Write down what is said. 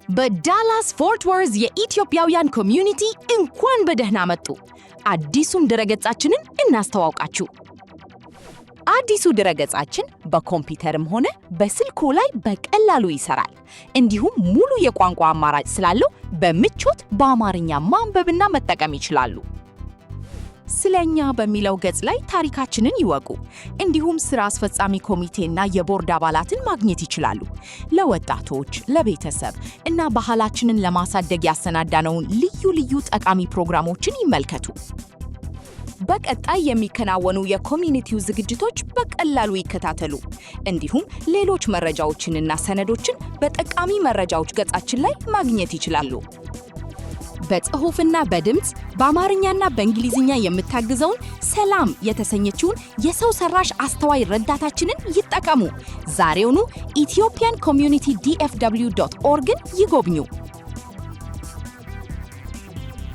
በዳላስ ፎርት ወርዝ የኢትዮጵያውያን community እንኳን በደህና መጡ። አዲሱን ድረገጻችንን እናስተዋውቃችሁ። አዲሱ ድረገጻችን በኮምፒውተርም ሆነ በስልክዎ ላይ በቀላሉ ይሰራል። እንዲሁም ሙሉ የቋንቋ አማራጭ ስላለው በምቾት በአማርኛ ማንበብና መጠቀም ይችላሉ። ስለኛ በሚለው ገጽ ላይ ታሪካችንን ይወቁ። እንዲሁም ስራ አስፈጻሚ ኮሚቴና የቦርድ አባላትን ማግኘት ይችላሉ። ለወጣቶች፣ ለቤተሰብ እና ባህላችንን ለማሳደግ ያሰናዳነውን ልዩ ልዩ ጠቃሚ ፕሮግራሞችን ይመልከቱ። በቀጣይ የሚከናወኑ የ community ው ዝግጅቶች በቀላሉ ይከታተሉ። እንዲሁም ሌሎች መረጃዎችንና ሰነዶችን በጠቃሚ መረጃዎች ገጻችን ላይ ማግኘት ይችላሉ። በጽሑፍና በድምፅ በአማርኛና በእንግሊዝኛ የምታግዘውን ሰላም የተሰኘችውን የሰው ሰራሽ አስተዋይ ረዳታችንን ይጠቀሙ። ዛሬውኑ Ethiopian community DFW.org ን ይጎብኙ።